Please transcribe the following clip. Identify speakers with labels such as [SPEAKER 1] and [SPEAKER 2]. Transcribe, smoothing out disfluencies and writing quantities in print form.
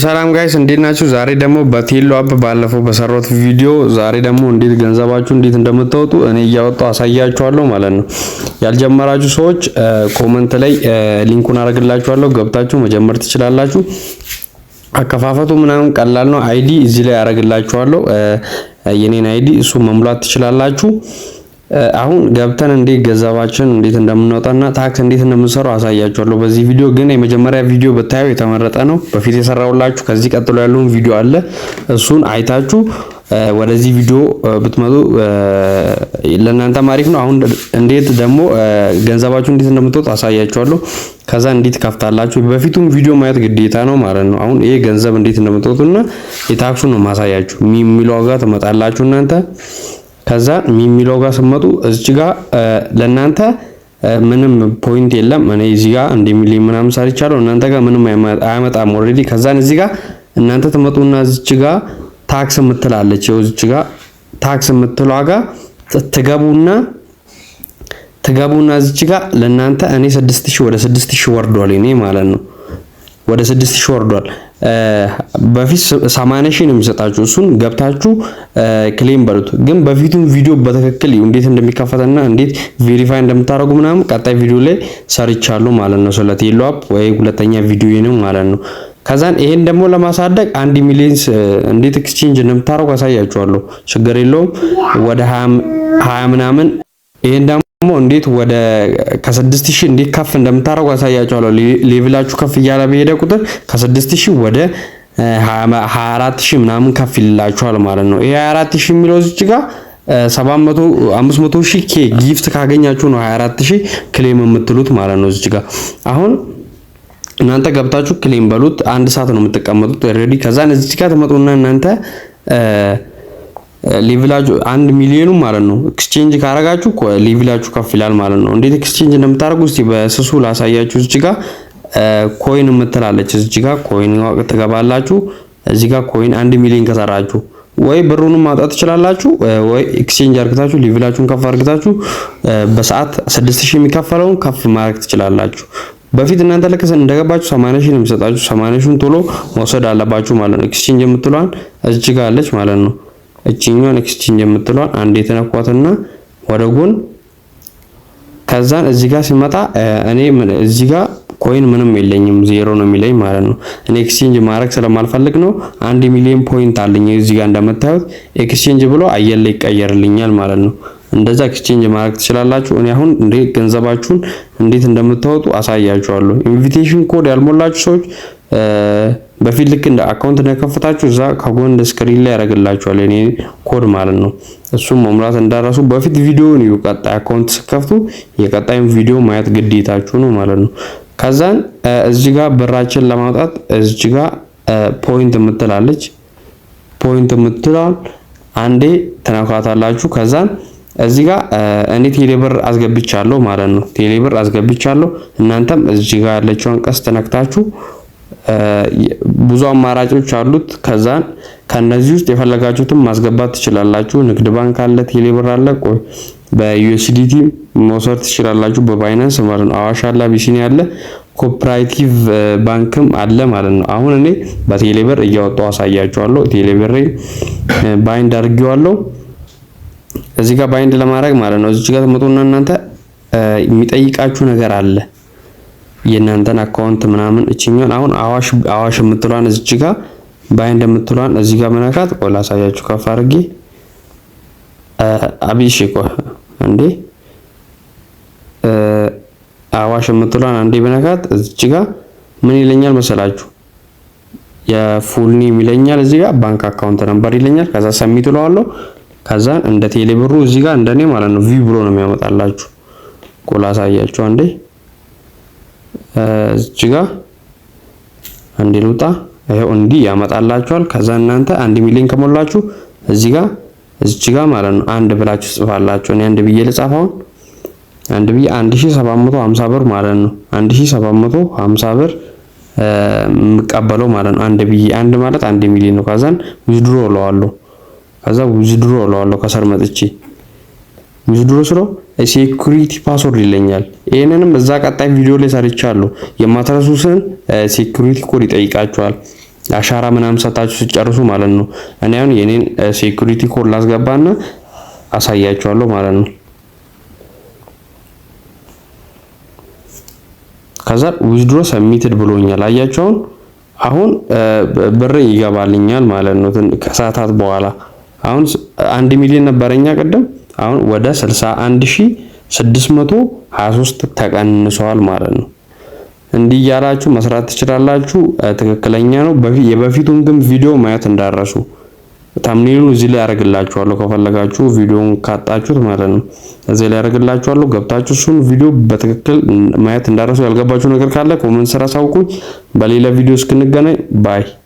[SPEAKER 1] ሰላም guys፣ እንዴት ናችሁ? ዛሬ ደግሞ በቴሎ app ባለፈው በሰራሁት ቪዲዮ ዛሬ ደግሞ እንዴት ገንዘባችሁ እንዴት እንደምታወጡ እኔ እያወጣሁ አሳያችኋለሁ ማለት ነው። ያልጀመራችሁ ሰዎች comment ላይ link ኡን አደርግላችኋለሁ፣ ገብታችሁ መጀመር ትችላላችሁ። አከፋፈቱ ምናምን ቀላል ነው። ID እዚህ ላይ አደርግላችኋለሁ፣ የኔን ID እሱ መሙላት ትችላላችሁ። አሁን ገብተን እንዴት ገንዘባችን እንዴት እንደምናወጣና task እንዴት እንደምንሰራው አሳያችኋለሁ በዚህ ቪዲዮ። ግን የመጀመሪያ ቪዲዮ ብታዩ የተመረጠ ነው። በፊት የሰራሁላችሁ ከዚህ ቀጥሎ ያለውን ቪዲዮ አለ። እሱን አይታችሁ ወደዚህ ቪዲዮ ብትመጡ ለእናንተ አሪፍ ነው። አሁን እንዴት ደግሞ ገንዘባችሁ እንዴት እንደምትወጡ አሳያችኋለሁ። ከዛ እንዴት ከፍታላችሁ በፊቱም ቪዲዮ ማየት ግዴታ ነው ማለት ነው። አሁን ይሄ ገንዘብ እንዴት እንደምትወጡና የ task ኡን ነው ማሳያችሁ። የሚለው ጋር ትመጣላችሁ እናንተ። ከዛ የሚለው ጋር ስትመጡ እዚህ ጋር ለእናንተ ምንም point የለም። እኔ እዚህ ጋር እንደሚል ምናምን ሰርቻለሁ። እናንተ ጋር ምንም አያመጣም already። ከዛን እዚህ ጋር እናንተ ትመጡና እዚህ ጋር task የምትላለች፣ ይኸው እዚህ ጋር task የምትለዋ ጋር ትገቡና እዚህ ጋር ለእናንተ እኔ 6000፣ ወደ 6000 ወርዷል እኔ ማለት ነው። ወደ 6000 ወርዷል። በፊት 80 ሺህ ነው የሚሰጣችሁ። እሱን ገብታችሁ claim በሉት። ግን በፊቱም ቪዲዮ በትክክል እንዴት እንደሚከፈትና እንዴት verify እንደምታደርጉ ምናምን ቀጣይ ቪዲዮ ላይ ሰርቻለሁ ማለት ነው። ስለ ቴሎ app ወይ ሁለተኛ ቪዲዮ ነው ማለት ነው። ከዛን ይሄን ደግሞ ለማሳደግ 1 ሚሊዮን እንዴት exchange እንደምታደርጉ አሳያችኋለሁ። ችግር የለውም። ወደ 20 ምናምን ይሄን ደግሞ እንዴት ወደ ከ6000 እንዴት ከፍ እንደምታደርጉ አሳያችኋለሁ። Level ኣችሁ ከፍ እያለ በሄደ ቁጥር ከ6000 ወደ 24,000 ምናምን ከፍ ይልላችኋል ማለት ነው። ይሄ 24,000 የሚለው እዚህ ጋር 700 500 ሺህ K gift ካገኛችሁ ነው 24,000 claim የምትሉት ማለት ነው። እዚህ ጋር አሁን እናንተ ገብታችሁ claim በሉት። አንድ ሰዓት ነው የምትቀመጡት already። ከዛን እዚህ ጋር ትመጡና እናንተ level ኣችሁ 1 ሚሊዮኑ ማለት ነው exchange ካረጋችሁ level ኣችሁ ከፍ ይላል ማለት ነው። እንዴት exchange እንደምታደርጉ እስቲ በስሱ ላሳያችሁ። እዚህ ጋር coin የምትላለች፣ እዚህ ጋር coin ትገባላችሁ። እዚህ ጋር coin 1 ሚሊዮን ከሰራችሁ ወይ ብሩንም ማውጣት ትችላላችሁ፣ ወይ exchange አርግታችሁ level ኣችሁን ከፍ አርግታችሁ በሰዓት 6000 የሚከፈለውን ከፍ ማድረግ ትችላላችሁ። በፊት እናንተ ልክ እንደገባችሁ 80 ሺህ ነው የሚሰጣችሁ። 80 ሺህን ቶሎ መውሰድ አለባችሁ ማለት ነው። Exchange የምትለዋን እዚህ ጋር አለች ማለት ነው። እቺኛዋን exchange የምትለዋን አንዴ የተነኳትና ወደ ጎን፣ ከዛን እዚህ ጋር ሲመጣ እኔ እዚህ ጋር coin ምንም የለኝም፣ ዜሮ ነው የሚለኝ ማለት ነው። እኔ exchange ማድረግ ስለማልፈልግ ነው። 1 ሚሊዮን point አለኝ፣ እዚህ ጋር እንደምታዩት exchange ብሎ አየር ላይ ይቀየርልኛል ማለት ነው። እንደዛ exchange ማድረግ ትችላላችሁ። እኔ አሁን እንዴት ገንዘባችሁን እንዴት እንደምታወጡ አሳያችኋለሁ። Invitation code ያልሞላችሁ ሰዎች በፊት ልክ እንደ account እንደከፈታችሁ እዛ ከጎን screen ላይ ያደርግላችኋል የኔ ኮድ ማለት ነው። እሱም መሙላት እንዳረሱ በፊት ቪዲዮውን እዩ። ቀጣይ account ስትከፍቱ የቀጣዩን ቪዲዮ ማየት ግዴታችሁ ነው ማለት ነው። ከዛን እዚህ ጋር ብራችን ለማውጣት እዚህ ጋር point የምትላለች፣ point የምትለዋን አንዴ ትነኳታላችሁ። ከዛን እዚህ ጋር እኔ ቴሌብር አስገብቻለሁ ማለት ነው። ቴሌብር አስገብቻለሁ። እናንተም እዚህ ጋር ያለችውን ቀስት ነክታችሁ ብዙ አማራጮች አሉት። ከዛን ከነዚህ ውስጥ የፈለጋችሁትን ማስገባት ትችላላችሁ። ንግድ ባንክ አለ፣ ቴሌብር አለ። ቆይ በ USDT መውሰድ ትችላላችሁ፣ በ Binance ማለት ነው። አዋሽ አለ፣ አቢሲኒያ አለ፣ ኮኦፕሬቲቭ ባንክም አለ ማለት ነው። አሁን እኔ በቴሌብር እያወጣሁ አሳያችኋለሁ። ቴሌብር bind አድርጌዋለሁ። እዚህ ጋር bind ለማድረግ ማለት ነው። እዚህ ጋር ትመጡና እናንተ የሚጠይቃችሁ ነገር አለ፣ የእናንተን account ምናምን። እችኛውን አሁን አዋሽ የምትሏን እዚች ጋር bind የምትሏን እዚህ ጋር መነካት። ቆይ ላሳያችሁ ከፍ አድርጌ። አቢሽ ቆይ አንዴ፣ አዋሽ የምትሏን አንዴ በነካት እዚች ጋር ምን ይለኛል መሰላችሁ? የ full name ይለኛል። እዚህ ጋር bank account number ይለኛል። ከዛ submit እለዋለሁ። ከዛ እንደ ቴሌብሩ እዚህ ጋር እንደኔ ማለት ነው V ብሎ ነው የሚያመጣላችሁ። ቆይ ላሳያችሁ አንዴ፣ እዚህ ጋር አንዴ ልውጣ። ይኸው እንዲህ ያመጣላችኋል። ከዛ እናንተ 1 ሚሊዮን ከሞላችሁ እዚህ ጋር እዚህ ጋር ማለት ነው አንድ ብላችሁ ጽፋላችሁ። እኔ አንድ ብዬ ልጻፈውን አንድ ብዬ 1750 ብር ማለት ነው። 1750 ብር የምቀበለው ማለት ነው። አንድ ብዬ አንድ ማለት 1 ሚሊዮን ነው። ከዛን withdraw እለዋለሁ። ከዛ withdraw እለዋለሁ። ከስር መጥቼ withdraw ስለው security password ይለኛል። ይህንንም እዛ ቀጣይ ቪዲዮ ላይ ሰርቻለሁ። የማትረሱትን security code ይጠይቃችኋል። አሻራ ምናምን ሰጣችሁ ሲጨርሱ ማለት ነው። እኔ አሁን የኔን security code ላስገባና አሳያችኋለሁ ማለት ነው። ከዛ withdraw submitted ብሎኛል። አያችሁ፣ አሁን ብር ይገባልኛል ማለት ነው። ከሰዓታት በኋላ አሁን 1 ሚሊዮን ነበረኛ ቅድም፣ አሁን ወደ 61,623 ተቀንሷል ማለት ነው። እንዲህ እያላችሁ መስራት ትችላላችሁ። ትክክለኛ ነው። የበፊቱን ግን ቪዲዮ ማየት እንዳትረሱ። Thumbnail ኡን እዚህ ላይ አደርግላችኋለሁ ከፈለጋችሁ፣ ቪዲዮውን ካጣችሁት ማለት ነው። እዚህ ላይ አደርግላችኋለሁ። ገብታችሁ እሱን ቪዲዮ በትክክል ማየት እንዳትረሱ። ያልገባችሁ ነገር ካለ comment ስር አሳውቁኝ። በሌላ ቪዲዮ እስክንገናኝ bye።